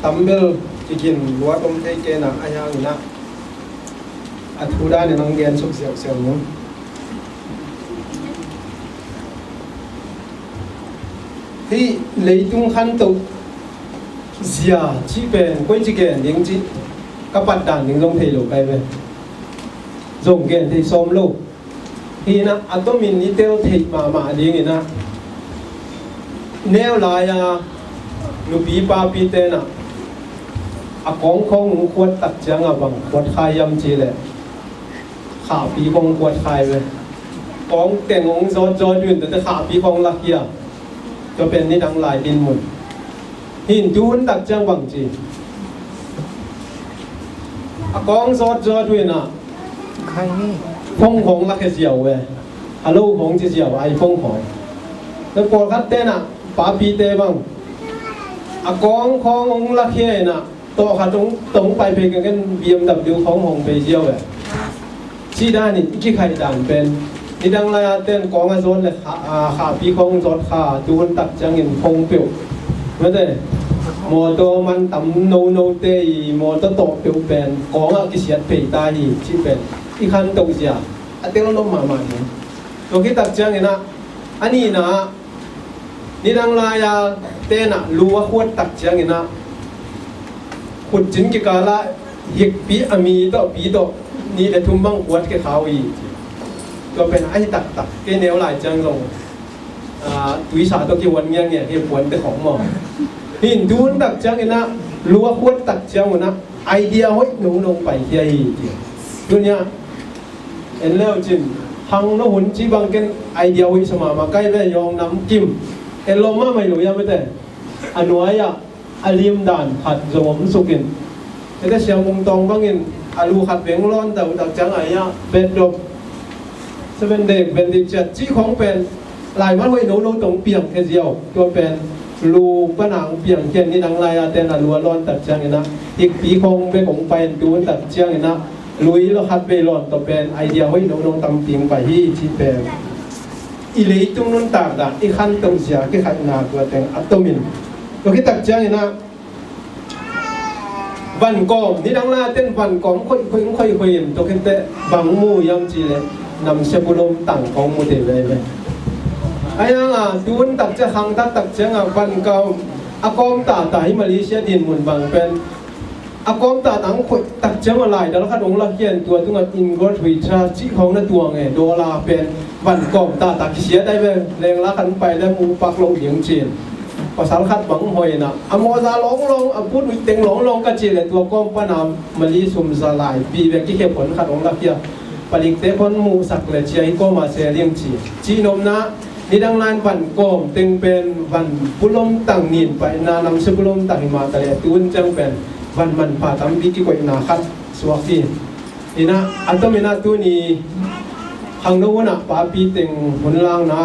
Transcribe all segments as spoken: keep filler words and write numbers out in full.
Tambel kikin luat om thei kei na a hiang ina a thu dan in ang gen suk siausiau nu. Hih leitung khantoh zia cih pen koi ci gen ding cih ka pat dan ding zong thei lo kai ve. Zong gen thei sawm lo. Hi ina a tomin i tel theih mahmah ding ina neu lai-a nupi papi te na a kawng khawng hong khuat tak cianga bang khuat khai hiam ci leh khahpi khawng khuat khai ve. Kawng teng hong zawt zawt uh in tate khahpi khawng lak hia. Tua pen nidang lai dinmun. Hin tu hun tak ciang bang ci a kawng zawt zawt uh ina phone khawng lak hia ziau ve. Hello khawng ci ziau, iPhone khawng. Tua pawlkhat te na papi te bang a kawng khawng hong lak hia ina tawh khat hong tong pai phei keng ken B M W khawng hong phei ziau ve. Cih dan in i kikhaih dan pen nidang lai-a ten kawng a zawt le kha, a, khahpi khawng zawt kha tu hun tak ciangin phone peuh mate mawtaw man tam nono te i mawtaw tawh peuh pen kawng ah kisiat phei ta hi cih pen i khantoh zia a tel nop mahmah hi. Tua khit tak ciangin ah a nihna ah nidang lai-a te na lu a khuat tak ciangin ah khutcin kikal ah hikpi a mi tawh pi tawh nih le thum bang khuat kei kha uh hi. Tua pen ahi taktak kei neu lai ciang zong a, tuisa tawh kihuan ngiangia hi puante khawng maw. Hin tu hun tak ciangin ah lu a khuat tak ciang un ah idea hoih nungno pai khia hi. Tunia en leu cin hang no hun ci bang ken idea hoih sa mahmah kai ve yawng nam kim en lawm mahmah hi lo hiam ete a nuai-ah a lim dan khat zong om sukin ete siamung tawng bangin a lu khat beng lawn tak ciang ai-ah bet dop seven day bendit ciat cih khawng pen laimal hoih nono tong piang khe ziau tua pen lu panang piang khian nidang lai-a ten a lu a lawn tak ciangin ah hikpi khawng bek hong pai in tu tak ciangin ah lui lo khat bei lawn tawh pen idea hoih nono tampi hong pai hi cih pen i leitung nuntak dan i khantoh zia kikhaihna tua teng a tomin tua khit tak ciangin ah van kawm nidang lai-a ten van kawm khoih khoih khoih khoih in tua khit teh bang mu hiam cih leh namsia bulom tang kawng mu te veve. A hiang a tu hun tak ciang khang tak tak ciang a van kawm a kawm tata hi Malaysia dinmun bang pen a kawm tata ang khoih tak ciang a laidal khat hong lak hian tua tungah ingot huitra cih khawng na tuang e dollar pen van kawm tata kisiat ai ve. Lengla khat pai le mu pak lo ding cin pasal khat bang hoina a mawza lawnglawng a put uiteng lawnglawng ka cih le tua kawm pana mali sum za lai pi ve kikhep hon khat hong lak hia. Palikte khon muhsak le cia hi kawma se ding ci cih nopna nidang lai-in van kawm teng pen van bulom tang nin paina namsia bulom tang hi mah ta le tun ciang pen van manpha tampi kikoihna khat suak hi. Ina a tomin ah tuni khangno hunah papi teng hun langna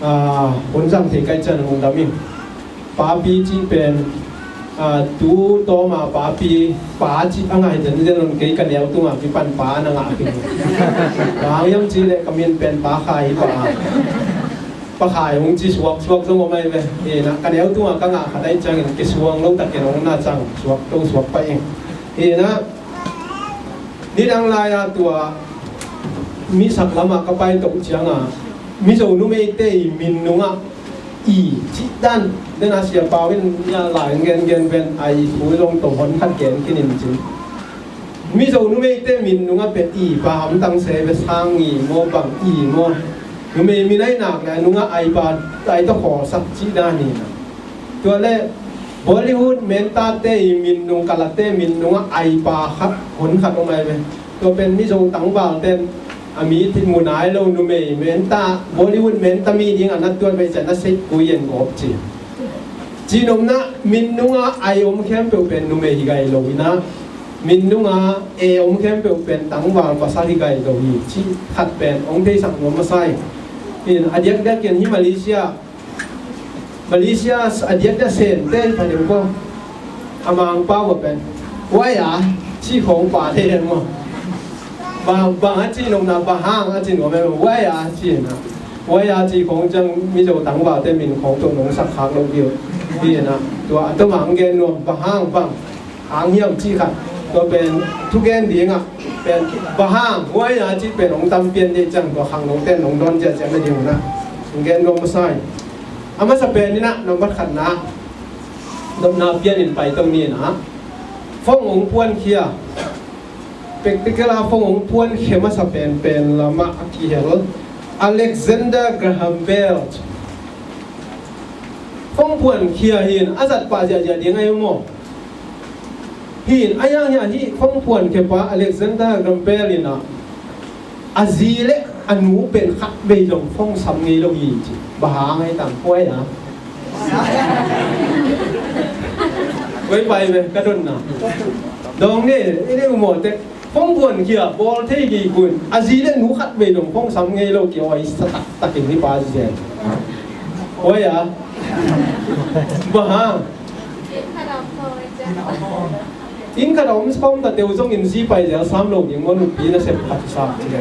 ah, hun zang thei kai cian hong dam in papi cih pen ah, tu tawma papi pa cih a ngai zenzen un kei ka neu tunga kipan pa na ngah khin. Bang hiam cih leh ka min pen Pa Khai hi pa. Pa Khai hong ci suak suak zong om ai ve. Ina ka neu tunga ka ngah khat ai ciangin kisuang lo takin hong na cang suak to suak pai in. Ina nidang lai-a tua mi sak lamah ka pai toh cianga Mizo numeite i min nungah i cih dan dena sia pau in nia lai ngen ngen ven a i thu zong to hon khat gen kinin cin. Mizo numeite min nungah pet i pa hamtang se ve sang i maw bang i maw numei min ai nak le nungah ai pa ai to khawsak cih dan hi na. Tua le Bollywood mentate i min nung kalate min nungah ai pa khat hun khat om ai ve. Tua pen Mizo tangval ten a mi thit mu nai lo numei menta Bollywood menta mi ding a na tuan ve cian na sei kui en gawp ci. Cinomna min nunga ai om khempeuh pen numei hi gai lo hi na. Min nunga e om khempeuh pen tangval pasal hi gai lo hi ci khat pen ong theisak nuam masa hi. In a diakdiak in hi Malaysia Malaysia a diakdiak sente hi pha deuh ko. A mangpau a pen waya ci khong pa thei den maw? Bang bang a ci nopna bang hang a ci nop em waya ci na. Waya ci khong ciang Mizo tangvalte min khong to nong sak khak lo diu. Hi na. Tua a tawm hong gen nuam, bang hang, bang hang hiam cih khat. Tua pen thugen dingah pen bang hang, why a cih pen hong tam pian dih ciang, tua khangnote in hong dawn ciaciat nading un ah hong gen nuam masa hi. A masa pen in ah, nambat khatna, dotna pianin pai to ni in ah, phone hong puankhia. Practical a phone hong puankhia masa penpen lamah a kihel Alexander Graham Bell. Phone puankhia hi in a zat pah ziahziah ding ahi maw? Hi in a hiang hiah hih phone puankhia pa Alexander Graham Bell in ah, a zi le a nu pen khat vei zong phone sam ngei lo hi ci. Bang hang ahi tam, puai a. Puai pai ve, ka dotna. Dawng ni, i ni u mawte. Phone puankhia, bawl thei kik un. A zi le nu khat vei zong phone sam ngei lo, ki-awi sa taktak in hih pa zi zen. Puai a. Bang hang. Inn khat a om khawm ta teu zongin zi pai zel sam lo ding maw, nupi nasep khat sam ci le.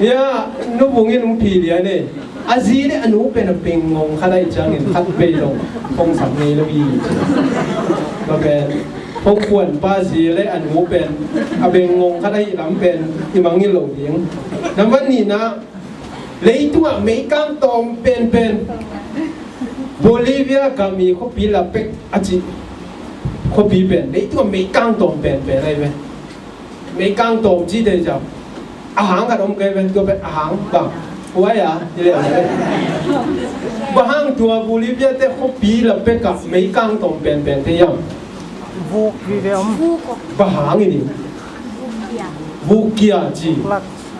Ya, nu Bung in hong phi lian e. A zi le a nu pen a beng ngong khat ahih ciangin khat vei lo phone sam ngei lo hi. Tua pen phone puan pa zi le a nu pen a beng ngong khat ahih lam pen i mangngilh lo ding. Nambat nihna, leitungah meikang tawm penpen Bolivia gam i khuapi La Paz a cih khuapi pen leitungah meikang tawm penpen ahi ve. Meikang tawm cih te ciang a hang khat om kei ve, tua pen a hang bang, huai a i leh ve. Bang hang tua Bolivia te khuapi La Paz ah meikang tawm penpen te hiam? Vuk vive om. Bang hang i ni? Vuk kia ci.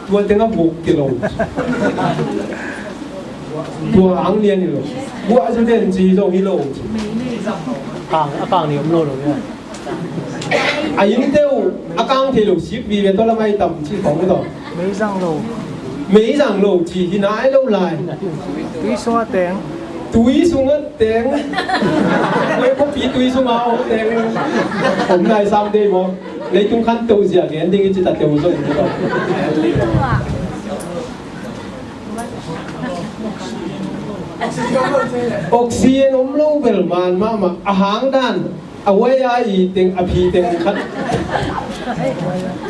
Tua tengah vuk kia lo. Tua hang lian hi lo. Buah zu den ci zong hi lo. Kang, a kang ni om lo lo ya. A inn teuh a kang thei lo, sik vive tawh lam ahi tam ci khong hi lo. Mei zang lo. Mei zang lo ci hi nai lo lai. Tui sung a teng. Tui sung a teng. Mei khuapi tui sung a om teng. Om nai sam dei maw. Leitung khantoh zia gen ding i ci ta teuh zong. Oxygen om lo bel man mahmah, a hang dan, a wai a i teng, a phi teng khat.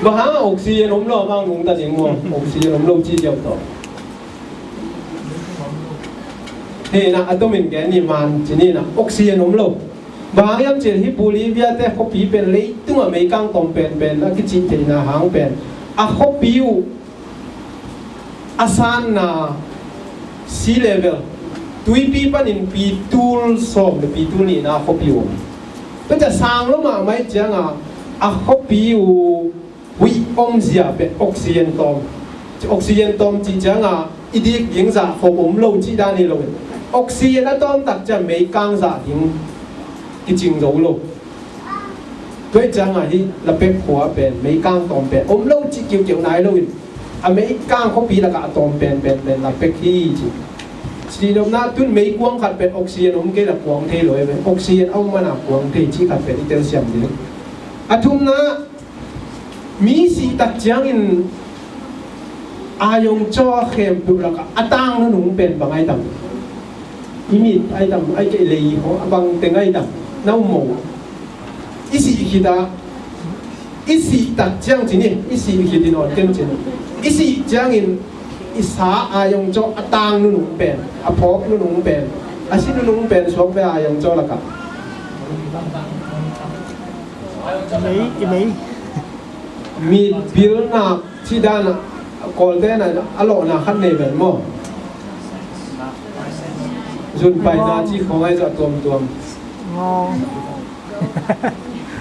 Bang hang oxygen om lo a mang nungta ding maw, oxygen om lo ci diau tawh. Hei na, a tomin gen ni man ci ni na, oxygen om lo. Bang hang hiam cih leh hih Bolivia te khuapi pen leitungah meikang tawm penpen a kicih theihna hang pen a khuapi uh a sanna sea level, tuipi panin pitul sawm le pitul nihna a khuapi uh. Tua ciang sang lo mahmah ahih ciangin a khuapi uh huih omzia pen oxygen tawm. Oxygen tawm cih ciangin i dik ding zah khawm om lo cih dan hi lo in, oxygen a tawm tak ciang meikang zah ding kicing zo lo. Tua ciangin hih La Paz khua pen meikang tawm pen om lo cih kiukiu nai lo in, a meikang khuapi lakah a tawm penpen pen La Paz hi ci. Ci nopna tun meikuang khat pen oxygen om kei la kuang thei lo e, oxygen a om mana kuang thei cih khat pen i telsiam ding. A thumna, mi sih tak ciangin a yong caw a khempeuh lakah a tang nunung pen bang ai tam? I mit ai tam, ai kei lei haw, a bang teng ai tam? Na um maw? I sih khit a, i sih tak ciang ci ni, i sih khit in awn ken ci ni. I sih ciangin i sa a yong caw a tang nunung pen, a phawk nunung pen, a si nunung pen suak ve a yong caw lakah. I mei, i mei. Mit bilna cih dan a, Kawlte na a lawhna khat nei ven maw? Zunpaina cih khawng ai zawh tuamtuam. Ngawng.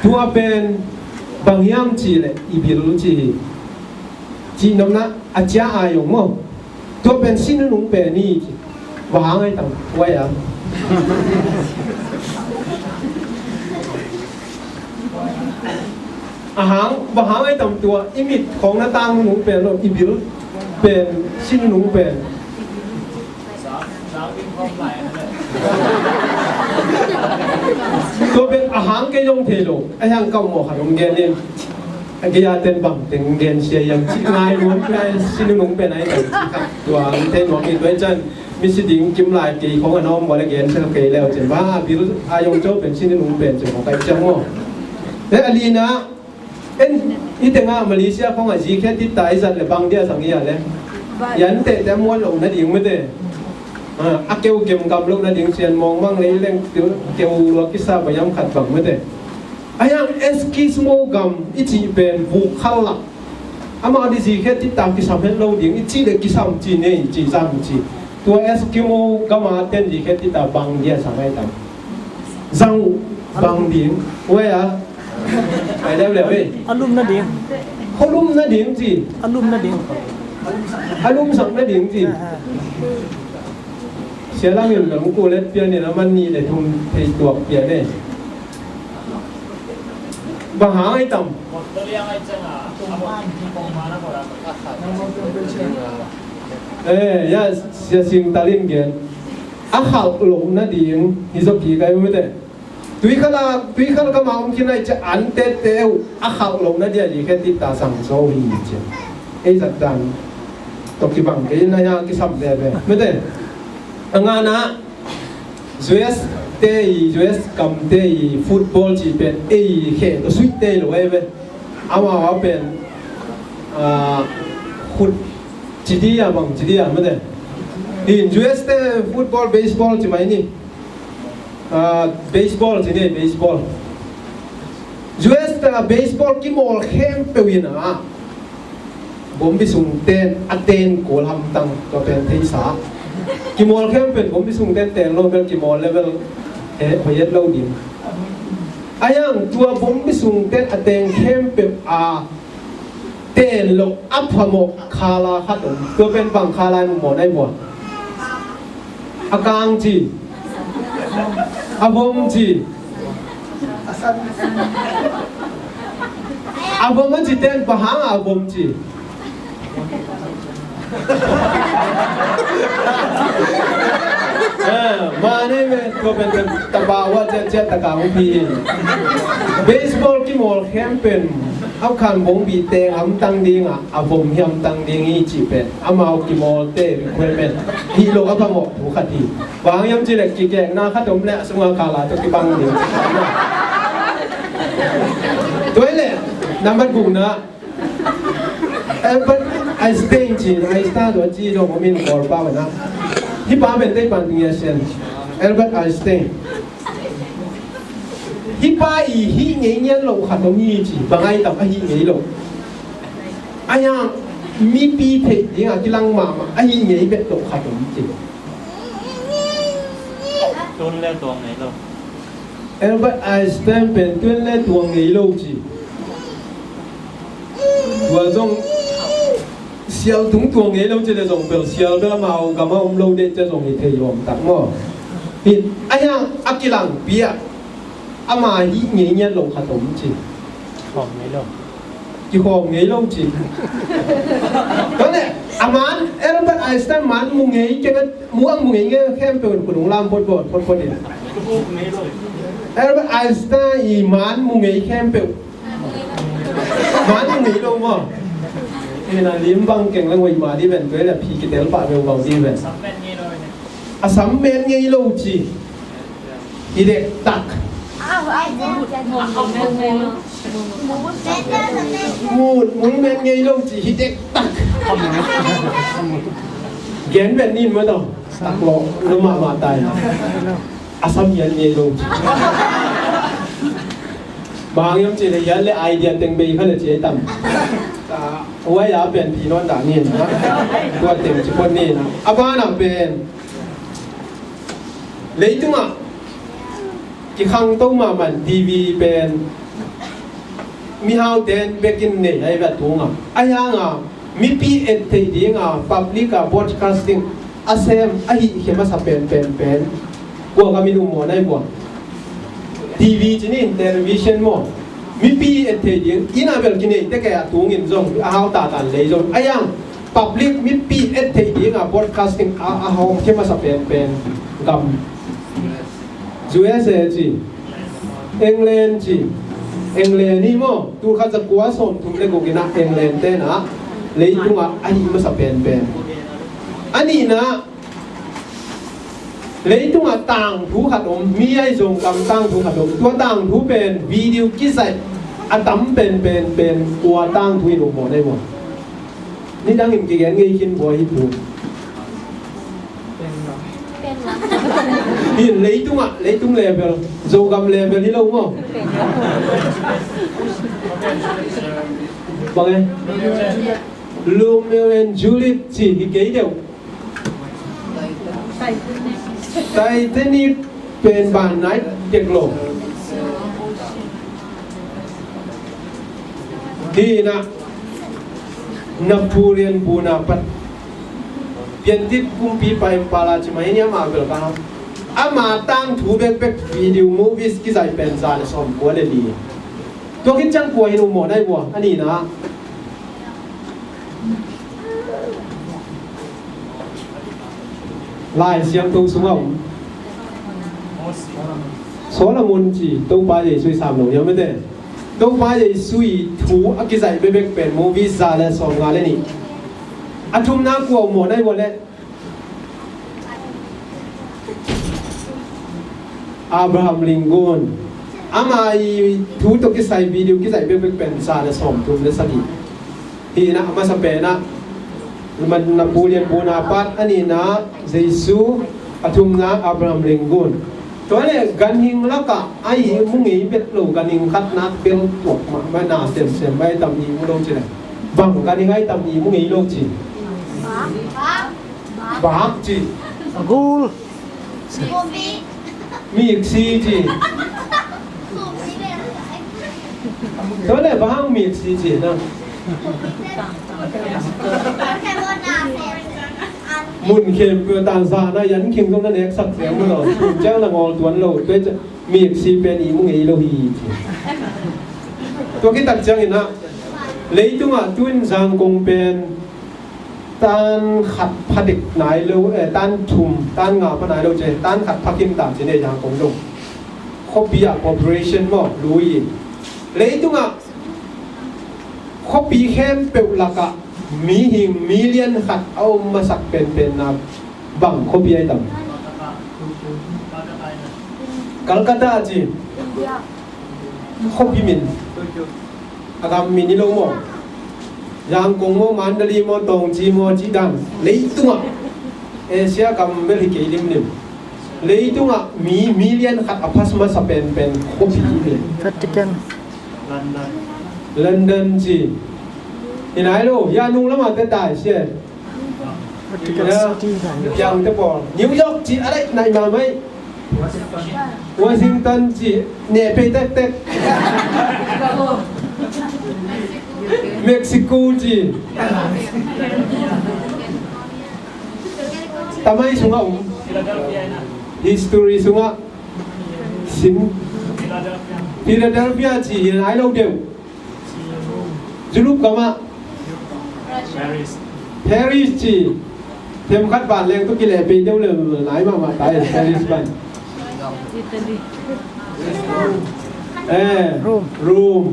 Tua pen bang hiam cih leh i bil cih hi. Cih nopna a cia a yong maw? Tua pen si nunung pen hi ci. Bang hang ai tam, wai a. A hang, bang hang ai tam tua, i mit khawng na tang nunung pen lo, i bil pen, si nunung pen. Tua pen a hang kei zong thei lo, a hang kau maw khat om gen in. A gei a ten bang teng gen sia hiam cih ngai nuam, ngai si nunung pen ai teng cih khat tua ang thei nuam in tua i can. Mi si ding kim lai kei khong a nawm bawle gen sia kei leu cin ba bil a yong cho pen sinin um pen cin khong kai ciang maw. Le a lina en i tenga Malaysia khong a zikhe ti ta i zat le bang dia sang i a le. Yan te te muan lo na ding mete. A keu kem kam lo na ding sian mong mang le leng keu lo kisa ba yam khat bang mete. A yang Eskimo gam i ci pen bu khal lak. Amau di zikhe ti ta kisam het lo ding i ci le kisam ci nei ci zang ci. Tua Eskimo gama ten zikhe ti ta bang dia sa ngai tam. Zang bang ding. Wei a. Ai leu leu ei. A lum na ding. Kholum na ding ci. A lum na ding. A lum sak na ding ci. Sia lam in lam ku let pian in a man ni le thum thei tuak pian ei. Bang hang ai tam. Eh, ya, sia sing talin gen. A khal lo na ding hi zo ki kai mete. Tuikhal a, tuikhal kama om kinai ca an tete uh a khal lo na dia li khe ti ta sang zo hi ci. Ei zat dan. To kibang ke na ya kisam de be. Mete. A nga na U S te i, U S kam te i football ci pen ei khe to sui te lo ei be. Ama wa pen a khut ci di a bang ci di a mete. In U S te football, baseball ci mai ni. A baseball ci ni, baseball. U S te baseball kimawl khempeuh in a bombi sung ten a ten kawl hamtang tua pen theisa. Kimawl khempeuh bombi sung ten ten lo bel kimawl level he hoyet lo ding. A yang tua bombi sung ten a ten khempeuh a ten lo a phamawh khala khat om. Tua pen bang khala in maw nai maw. A kang ci. A vom ci. A vom a ci ten bang hang a vom ci. Eh, ma nei me tua pen tabawa ciat ciat taka hong pi in. Baseball kimawl khempeuh a khan bong bi teng hamtang ding a a vom hiam tang ding hi ci pen amau kimawlte requirement hi lo a phamawh thu khat hi. Bang hiam ci le kikekna khat om le a sunga khala tawh kibang ding. Tua hi le nambat gukna Albert Einstein ci, Einstein tua ci dong om in Kawlpau na. Hi pa pen tei pan ding a sian Albert Einstein. Hih pa i hih ngei ngiat loh khat om hi ci, bang ai tam a hih ngei loh. A hiang mipi theih dingah kilang mahmah a hih ngei bet loh khat om ci. Tun le tuang ngei lo. Albert Einstein pen tun le tuang ngei lo ci. Tua zong sial tungtuang ngei lo ci le zong bel sial bel amau gam a om lo deh ci zong hi thei om tak maw? Hi a hiang a kilangpi ah ama hih ngei ngiat lo khat om ci. Kikhawm ngei lo. Kikhawm ngei lo ci. Tua le a man Albert Einstein man mu ngei keng a mu ang mu ngei ngei khempeuh in kudung lam photphot photphot in. Albert Einstein i man mu ngei khempeuh. Man mu ngei lo maw? Ina lim bang keng lang wei ma di ven tuai le phi kitel pah veu bang di ven. A sam men ngei lo ci. Hi dektak. Mut mul men ngei lo ci hi dektak. Gen ven nin maw tawh. Tak lo lo mahmah tai. A sam hian ngei lo. Bang hiam cih leh hian le idea teng bei kha le ci ai tam. Huai a pen pi nawn dah ni na. Tua teng ci pon ni na. A banah pen leitungah kikhangto mahmah T V pen mihaute in bekin nei ahi ve a tungah. A hiangah mipi et theih dingah public ah broadcasting a sem a hih khe masa pen pen pen. Kua ka min um maw nai bua? T V ci ni in television maw? Mipi et theih ding inn ah bel kinei tek e a tungin zong a hau tatan lei zong. A hiang public mipi et theih dingah broadcasting a, a hawm khe masa pen pen gam. U S A ci, England ci, England hi maw? Tul khat za kua sawm thum le guk inah England tenah leitungah a hih masa penpen. A nihna Leitungah tangthu khat om, mi ahi zong kam tangthu khat om. Tua tangthu pen video kizaih a tam pen pen pen kua tangthu in om mawh na hi maw? Nidangin kigen ngei khin bua hi thu. Hi leitungah, leitung level, Zogam level hi lo maw? Bang e? Romeo and Juliet ci hi kei deuh. Titanic pen ban nai dek lo. Hi na Napoleon Bonaparte. Piantit kumpipa empire ci mai ni ama bel ka. Ama tangthu bekbek video movies kizaih pen za le sawm kua le li. Tua khit ciang kua hi no maw na hi bua a ni na. Lai Siangtho sungah om Solomon ci Topa Jesu i sam lo hiam mete. Topa Jesu i thu a kizaih bekbek pen movie za le sawm nga le nih. A thumna kua om maw na hi bua le. Abraham Lincoln. Ama i thu tawh kisai video kizaih bekbek pen za le sawm thum le sagih. Hi na a masa pen ah Napoleon Bonaparte, a nihna Jesu, a thumna Abraham Lincoln. Tua le ganhing lakah a ihmu ngei bet lo ganhing khat nak bel tuak mahmah na semsem a itam ihmu lo ci le. Bang ganhing a itam ihmu ngei lo ci. Bak ci. Gul. Miksi ci. Tua le bang miksi ci na. Mun khempeuh tan sa na yan khing zong na neksak siang mu lo. Ciang na ngol tuan lo. Tua miksi pen ihmu ngei lo hi ci. Tua kitak ciangin ah leitungah tuin Zangkong pen tan khat pha dek nai lo, eh, tan thum, tan nga pha nai lo ci, tan khat pha kim ta ci ne Zangkong dong. Khuapi ah population maw, lui. Leitungah khuapi khempeuh lakah mihing million khat a om masak penpen nak bang khuapi ai tam? Calcutta ci. Khuapi min. A gam min hi lo maw? Yangon maw, Mandalay maw, Taunggyi maw, cih dan. Leitungah Asia gam bel hi kei limlim. Leitungah mi million khat a pha masa penpen khuapi hi. Vatican. London ci. Hi nai lo, ya nung lamah te tai sia. Vatican City. Piang te pawl. New York ci a daih nai mahmah hi. Washington ci neh pei tektek. Mexico ci. Tamai sungah um. History sungah sim. Philadelphia ci hi nai lo deuh. Europe gamah Paris ci. Themkhat vanleng tu kileh pei deuh le nai mahmah ta in Paris ban. Eh, Rome. Rome.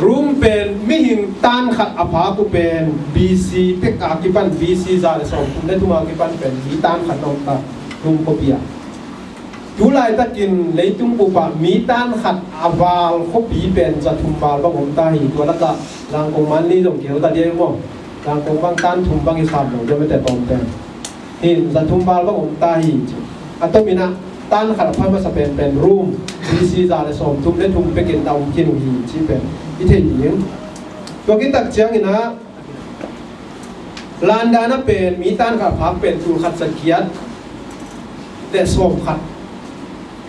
Rome pen mihing tan khat a phak uh pen B C tek a kipan, B C za le sawm thum le thum a kipan pen mi tan khat na om ta Rome khuapi ah. Tu laitakin leitung bup ah mi tan khat a val khuapi pen za thum val bang om ta hi. Tua lakah Zangkong Mandalay zong kihel ta dia maw? Zangkong bang tan thum bang hi sam lo dia mete tawm pen. Hin za thum val bang om ta hi ci. A tomin ah tan khat a pha masa penpen Rome B C za le sawm thum le thum pekin na om khin uh hi ci pen i thei ding. Tua kitak ciangin ah London ah pen mi tan khat phak pen tul khat za giat le sawm khat.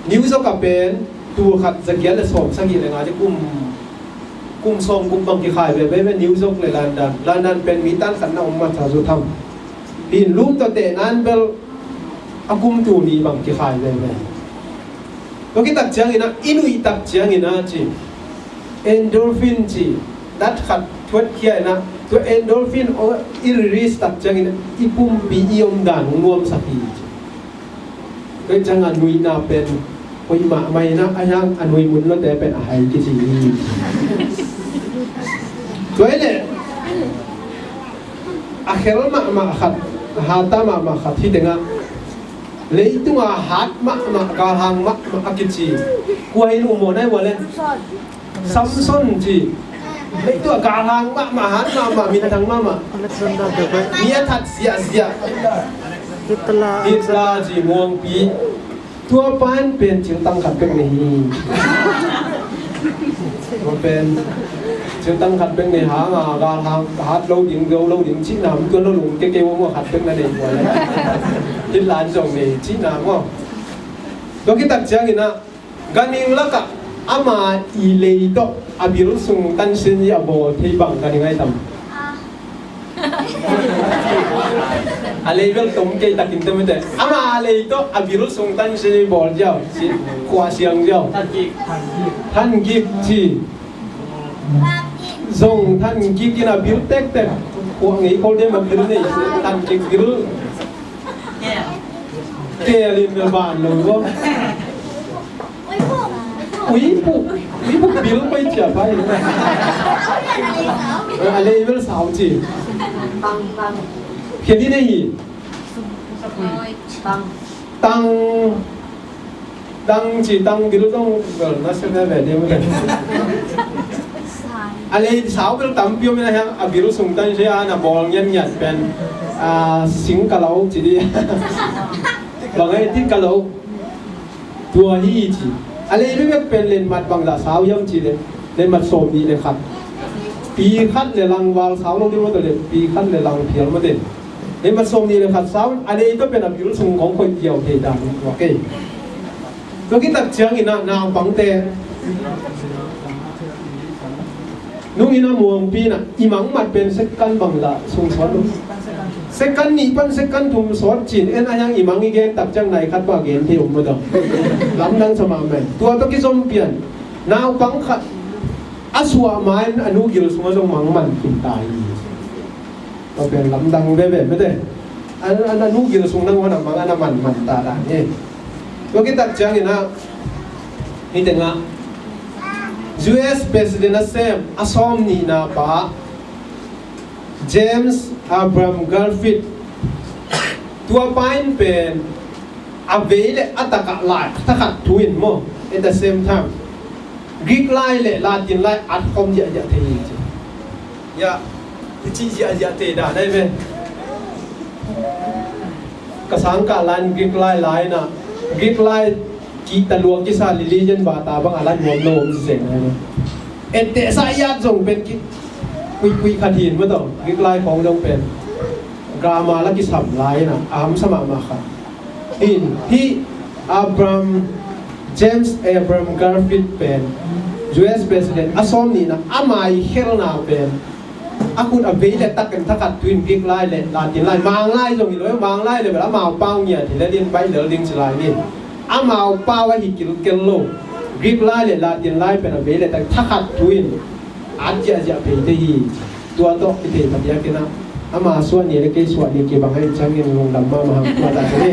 New York ah pen tul khat za giat le sawm sagih le nga ci, kum, kum sawm guk bang kikhai veve New York le London. London pen mi tan khat na om masa zaw tham. Hin lum tawh teh nan bel a kum tul nih bang kikhai veve. Tua kitak ciangin ah, i nuih tak ciangin ah ci, endorphin ci dat khat thuat khia in ah, tua endorphin i release tak ciangin ah i pumpi i omdan hong nuamsak hi ci. Tua ciang a nuihna pen hoih mahmah in ah, a hiang a nuih mun lote pen a hai kici hi. Tua hi leh a khel mahmah khat, a hata mahmah khat hi tengah Leitunga hat mahmah, galhang mahmah a kici. Kua hi nuam maw, nai ua le? Samson ci. Leitunga galhang mahmah, hat mahmah, minthang mahmah. Alexander the Great. Mi a that ziahziah. Hitler. Hitler ci, muangpi. Tua pa in pen ciltang khat bek nei hi. Tua pen ciltang khat bek nei hang a, galhang hat lo ding, zo lo ding cihna om tuan lo, lungke kei uam a khat bek na nei ua le. Hitler in zong nei cihna maw. Tua khit tak ciangin ah, ganhing lakah ama i lei tawh a bil sung tansin i a bawl thei bang ganhing ai tam? A lei bel tom kei takin tam ite. Ama a lei tawh a bil sung tansin i bawl ziau, si, khua siang ziau. Than gik ci. Zong than gik in a bil tektek. Khua ngei khol dem a bil nei, than gik bil. Kei a lim na ban lo. Uipu, uipu bil koi cia pai. A lei bel sau ci. Khia di nei hi. Tang. Tang ci, tang bil zong bel na se veve di mu. A lei sau bel tampi om in a hiang a bil sung tan se a na bawl ngiatngiat pen, a, sing ka lo ci di. Bang ai ti ka lo. Tua hi ci. A lei bek pen lenmat bangzah sau hiam ci le, lenmat sawm nih le khat. Pi khat le lang val sau lo ding maw ta le, pi khat le lang phial maw te. Lenmat sawm nih le khat sau, a lei tawh pen a bil sung kong khoih kiau thei dan tua kei. Tua khit tak ciangin ah naupangte nungin a muangpi in ah i mangmat pen second bangzah sung sawt lo. Second nih pan second thum sawt cin en a hiang i mang i gen tak ciang nai khat pa gen thei om maw dong. Lamdang sa mahmah. Tua tawh kizom pian naupang khat a suah ma in a nu gil sungah zong mang man kim ta hi. Tua pen lamdang veve mete. An, an a nu gil sung nangawn a mang an a man man ta dan hi. Tua khit tak ciangin ah hih tengah U S President a sem a sawm nihna pa James Abraham Garfield, tua pa in pen a vei le a takah lai thakhat thu in maw, at the same time Greek lai le Latin lai at khawm ziahziah thei hi ci. Ya, i cih ziahziah thei dan ai ve. Ka sangkah lai in Greek lai lai na, Greek lai kihta luang kisa religion bata bang a la nuam lo om zeng ai ve. Etteh sa iat zong pen ki kuikui khat hin maw tawh, Greek lai khawng zong pen grammar la kisam lai na, a hamsa mahmah khat. In hih Abraham, James Abraham Garfield pen U S President a sawm nihna, ama i khelna pen a khut a vei le tak in thakhat thu in Greek lai le Latin lai, Mang lai zong hi lo, Mang lai le bel amau pau ngiat hi le din bai lel ding ci lai ni. Amau pau a hi kilkel lo. Greek lai le Latin lai pen a vei le tak thakhat thu in at ziahziah phei te hi. Tua tawh i thei phadiak in ah, ama suah ni le kei suah ni kibang ahih ciangin lungdam mahmah hang tua ta ni.